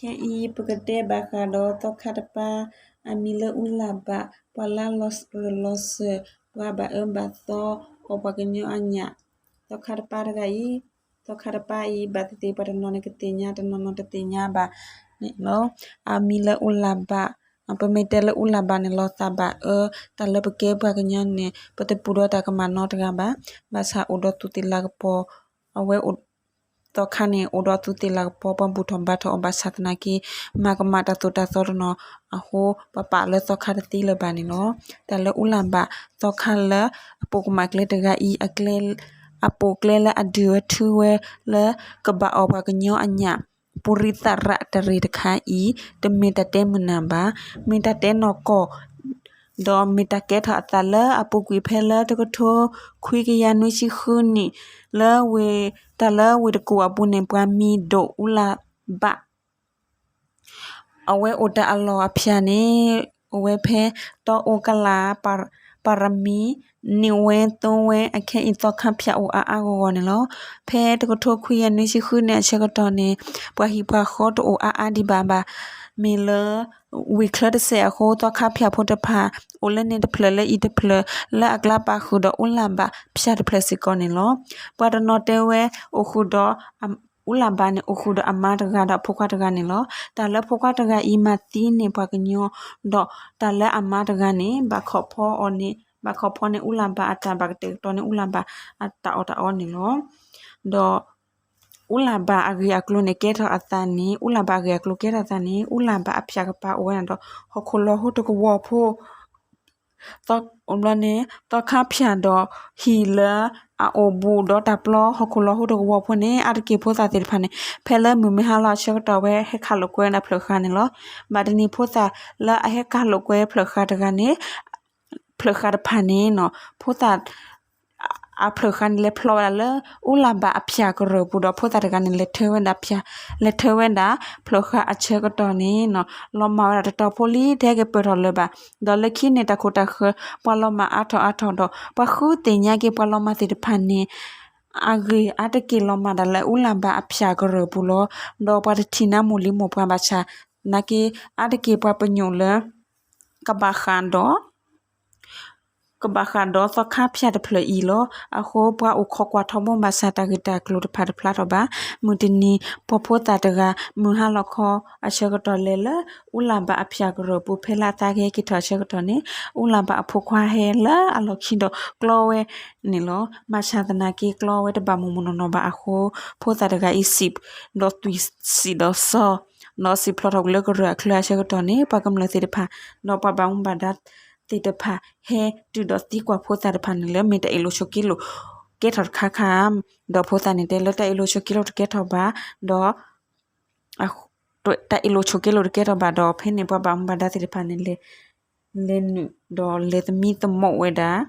ခဲအံၤပကတဲဘၣ်ဃးဒီးသီခါတပါ အမံၤလၢအူလၢ်ဘၣ် ပှၤလၢလီၤရၢၢ်လီၤစၢၤ ပှၤဘၣ်အၢဘၣ်သီအီၤပှၤကညီအညၣ် သီခါတပါတဂၤအံၤ, သီခါတပါအံၤ ဘၣ်သ့ၣ်သ့ၣ်ပှၤတနီၤန့ၣ်ကသ့ၣ်ညါ တနီၤနီၤတသ့ၣ်ညါဘၣ်န့ၣ်လီၤ. အမံၤလၢအူလၢ်ဘၣ်, ပမ့ၢ်တဲလၢအူလၢ်ဘၣ်န့ၣ် လီၤသးဘၣ်အၢ, တၢ်လၢပကဲပှၤကညီန့ၣ် ပတပူၤဒီးတၢ်ကမၣ်နီတဂၤဘၣ်, ဘၣ်ဆၣ်အိၣ်ဒီးသူးသ့ၣ်လၤကပီၤ, အဝဲအိၣ် သီခါန့ၣ် အိၣ်ဒီးသူးသ့ၣ်လၤကပီၤ ပှၤဘူၣ်ထီၣ်ဘါထီၣ်အီၤဘၣ်ဆၣ်သနာ်က့ မၤကမၣ်တၢ်သိၣ်တၢ်သီတနီၤအဃိ ပပာ်လၢသီခါတသ့လၢၤဘၣ်န့ၣ်လီၤ. တၢ်လၢအူလၢ်ဘၣ်သီခါလၢအပိာ်ကမၣ်ကျဲတဂၤအံၤ အပိာ်ကျဲလၢအဒုးဝဲထုဝဲလၢကဘၣ်အီၤပှၤကညီအညၣ် ပူၤရံသးရးတရံးတခါအံၤ တမ့ၢ်တၢ်တဲမုာ်နၢ်ဘၣ်, မ့ၢ်တၢ်တဲနီၢ်ကီၢ် ဒီးမ့ၢ်တၢ်ကဲထီၣ်အသးလၢအပူၤကွံာ်ဖဲလၢတကထိခွံကယၤနွံဆံဃုနံၣ် လၢဝ့ၢ် တၢ်လၢဝ့ၢ်တကူၣ်အပူၤန့ၣ် ပှၤမံၤဒိၣ်အူလၢ်ဘၣ် အဝဲအိၣ်တၢ်အလီၢ်အဖၠၣ်န့ၣ် အိၣ်ဝဲဖဲတီအူကလး ပၤရမံၤ နံၣ်ဝဲသၢဝဲ အခဲအံၤသီခါဖၠၣ်အိၣ်အါအါဂီၢ်ဂီၢ်န့ၣ်လီၤ. ဖဲတကထိခွံကယၤနွံဆံဃုနံၣ်အဆၢကတီၢ်န့ၣ် ပှၤဟံၣ်ပှၤဃီတအိၣ်အါအါဒံးဘၣ်ဘၣ်. မ့ၢ်လၢ ဝ့ၢ်ချၢတစဲးအဃိ သီခါဖၠၣ်ဖိတဖၣ် အိၣ်လၢန့ၣ်တဖျၢၣ်လၢအံၤတဖျၢၣ် လၢအကျါပာ်ဃုာ်ဒီးအူလၢ်ဘၣ်ဖၠၣ်တဖျၢၣ်စ့ၢ်ကီးန့ၣ်လီၤ. ပှၤတနီၤတဲဝဲ အိၣ်ဃုာ်ဒီး အူလၢ်ဘၣ်န့ၣ် အိၣ်ဃုာ်ဒီးအမါတဂၤဒီးအဖိခွါတဂၤန့ၣ်လီၤ. တၢ်လၢဖိခွါတဂၤအံၤမၤသံန့ၢ်ပှၤကညီ ဒီးတၢ်လၢအမါတဂၤန့ၣ် ဘၣ်ခိးဖီအီၤန့ၣ် ဘၣ်ခိးဖီန့ၢ်အူလၢ်ဘၣ်အတၢ် ဘၣ်ကတဲာ်ကတီၤန့ၢ်အူလၢ်ဘၣ်အတၢ်အီၣ်တၢ်အီန့ၣ်လီၤ. ဒီး အူလၢ်ဘၣ်အဂ့ၢ်အကျိၤန့ၣ် ကဲထီၣ်အသးန့ၣ် အူလၢ်ဘၣ်အဂ့ၢ်အကျိၤကဲထီၣ်အသးန့ၣ် အူလၢ်ဘၣ်အဖၠၣ်ကပၤအိၣ်ဝဲဒၣ်ဒီး ဟီၣ်ခိၣ်လီၤဟိတကဝီၤဖိ သီ ဘျီန့ၣ် သီခါဖၠၣ်ဒီးဟံၣ်လၢအအိၣ်ဘူးဒီးတၢ်ပျီ ဟီၣ်ခိၣ်လီၤဟိတကဝီၤဖိန့ၣ် အါတက့ၢ်ဖိသၣ်သ့ၣ်တဖၣ်န့ၣ် ဖဲလၢမုၢ်မ့ၢ်ဟါလီၤအဆၢကတီၢ်ဝဲဟဲခးလိာ်ကွဲဝဲဒၣ်ဖျၢၣ်ဃာ်န့ၣ်လီၤ. ဘၣ်တနံၤဖိသၣ်လၢအဟဲခးလိာ်ကွဲဖျၢၣ်ဃာ်တဂၤန့ၣ် ဖျၢၣ်ဃာ်တဖၣ်န့ၣ် ဖိသၣ် အဖျၢၣ်ဃာ်န့ၣ်လဲၤဖျီဝဲဒၣ်လၢ အူလၢ်ဘၣ်အဖၠၣ်ကရၢၢ်ပူၤဒီးဖိသၣ်တဂၤန့ၣ် လဲၤထၢဝဲဒၣ်ဖၠၣ် လဲၤထၢဝဲဒၣ်ဖျၢၣ်ဃာ်အဆၢကတီၢ်န့ၣ် လီၤမၢ်ဝဲဒၣ်တတီၤဖိလံ တဟဲက့ၤပၢၢ်ထီၣ်လၢၤဘၣ်. ဒီးလၢခံန့ၣ် တၢ်ခိၣ်တၢ်ဃၢၤ ပှၤလီၤမၢ်အါထီၣ်အါထီၣ်ဒီး ပှၤဃုသ့ၣ်ညါက့ၤပှၤလီၤမၢ်သ့ၣ်တဖၣ်န့ၣ် အဂ့ၢ်အါတက့ၢ်လီၤမၢ်ဒၣ်လၢအူလၢ်ဘၣ်အဖၠၣ်ကရၢၢ်ပူၤလီၤ. ဒီးပှၤတထံၣ်နါမိၢ်လံမိၢ်ပှၢ်ဘၣ်ဆၣ် နာ်က့ အါတက့ၢ်ပှၤပညိၣ်လၢ ကဘၣ်ဃးဒီး ကဘၣ်ဃးဒီးသီခါဖၠၣ်တဖျၢၣ်အံၤလီၤ. အဃိပှၤအိၣ်ခိးကွၢ်ထီဘိဘၣ်ဆၣ် တၢ်ဂ့ၢ်တၢ်ကျိၤတဖၣ်တဖျါထီၣ်ဘၣ်. မုၢ်တနံၤ ပှၤဖိသၣ်တဂၤ မုၢ်ဟါလီၤခီအဆၢကတီၢ်လဲၤလၢ အူလၢ်ဘၣ်အဖၠၣ်ကရၢၢ်ပူၤ ဖဲလၢအသးကဟဲက့ၤထီၣ်အဆၢကတီၢ်န့ၣ် အူလၢ်ဘၣ်အဖိခွါဟဲလၢအလီၢ်ခံဒီးကျီဝဲန့ၣ်လီၤ. ဘၣ်ဆၣ်သနာ်က့ကျီဝဲတဘၣ်မုၢ်မုၢ်နီၢ်နီၢ်ဘၣ်အဃိ ဖိသၣ်တဂၤအံၤစံးဒီးသွံၣ်စံးဒီးစီၤ ဒီးစံးဖျါထီၣ်ကွံာ်လၢကရၢၢ်အချၢအဆၢကတီၢ်န့ၣ် ပှၤကမျၢၢ်သ့ၣ်တဖၣ် ဒီးပှၤဘၣ်မူဘၣ်ဒါသ့ၣ်တဖၣ် ဟဲတုၤဒီးသံကွၢ်ဖိသၣ်တဖၣ်န့ၣ်လၢ မ့ၢ်တၢ်အ့ၣ်လိာ်ဆိးက့လိာ်ကဲထီၣ်တခါခါ ဒီးဖိသၣ်န့ၣ်တဲလၢတၢ်အ့ၣ်လိာ်ဆိးက့လိာ်တကဲထီၣ်ဘၣ် ဒီး တၢ်အ့ၣ်လိာ်ဆိးက့လိာ်တကဲထီၣ်ဘၣ်ဒီး ဖဲန့ၣ်ပှၤဘၣ်မူဘၣ်ဒါသ့ၣ်တဖၣ်န့ၣ် လဲၤနုာ်ဒီးလဲၤသမံသမိးဝဲဒၣ်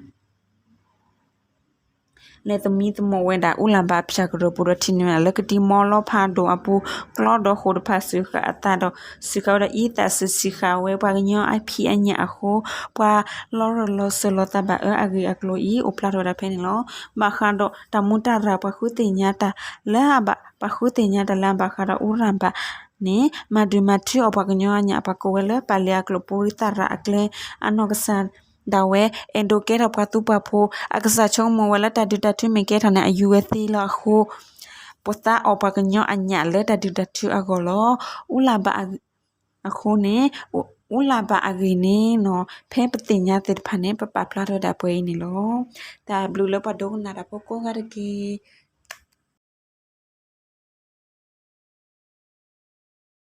လဲၤသမံသမိးဝဲဒၣ် အူလၢ်ဘၣ်အဖၠၣ်ကရၢၢ်ပူၤဒီးထံၣ်န့ၢ်ဝဲဒၣ်လၢကတံၤမီလီဖးဒိၣ်အပူၤ ကျီဒီးဃိာ်တဖၣ်စၢဃာ်အသးဒီး စၢဃာ်ဝဲဒၣ်အံသၣ်စၢစံဃာ်ဝဲပှၤကညီအဖံးအညၣ်အဃိ ပှၤလီၤရၢၢ်လီၤစၢၤလီၤသးဘၣ်အၢအဂ့ၢ်အကျိၤအံၤ အိၣ်ဖျါထီၣ်ဝဲဒၣ်ဖဲန့ၣ်လီၤ. ဘၣ်ဃးဒီးတၢ်မူတၢ်ရၢ် ပှၤဃုသ့ၣ်ညါတၢ်လၢအဘၣ် ပှၤဃုသ့ၣ်ညါတၢ်လၢအဘၣ်ဃးဒီးအူလၢ်ဘၣ်န့ၣ် မၤဒုးမၤထုအီၤပှၤကညီအညၣ် ပှၤကိးဝဲလၢပာ်လံအကျိာ် ပူၤရံသၣ်ရၣ်အကျဲ အနီၢ်ကစၢ်ဒၣ်ဝဲ အဲၣ်ဒိးကဲထီၣ်ပှၤသူပှၤဖိ အကစၢ်ဆိကမိၣ်ဝဲလၢတၢ်ဒုးတၢ်ထုမ့ၢ်ကဲထီၣ်န့ၣ် အယူၤဝဲသ့လီၤအဃိ ပသးအီၣ်ပှၤကညီအညၣ်လၢတၢ်ဒုးတၢ်ထုအဂီၢ်လီၤ. အူလၢ်ဘၣ်အဂ့ၢ် အဃိန့ၣ် အူလၢ်ဘၣ်အဂ့ၢ်န့ၣ် ဖဲပသ့ၣ်ညါသ့ၣ်တဖၣ်န့ၣ် ပပာ်ဖျါထီၣ်ဝဲဒၣ်ပှဲၤအံၤန့ၣ်လီၤ. တၢ်ဘျုးလၢပှၤဒိကနၣ်တၢ်ဖိကိးဂၤတက့ၢ်.